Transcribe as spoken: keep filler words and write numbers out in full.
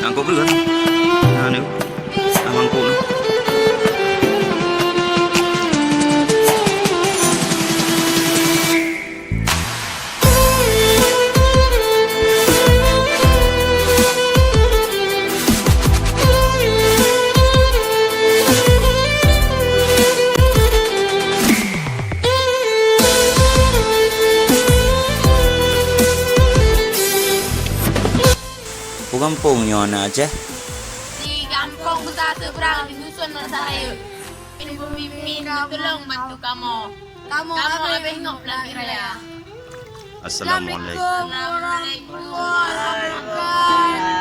Angkot dulu kan? Nah, ni. Ah, mangkuk ni. Peue gampông nyoe, aneuk Aceh? Di gampông Kuta Seberang, di dusun Meurasa Rayeuk. Ibu Mimin, tolong bantu kamoe. Kamoe habéh ngop lam raya. Assalamualaikum. Assalamualaikum warahmatullahi wabarakatuh.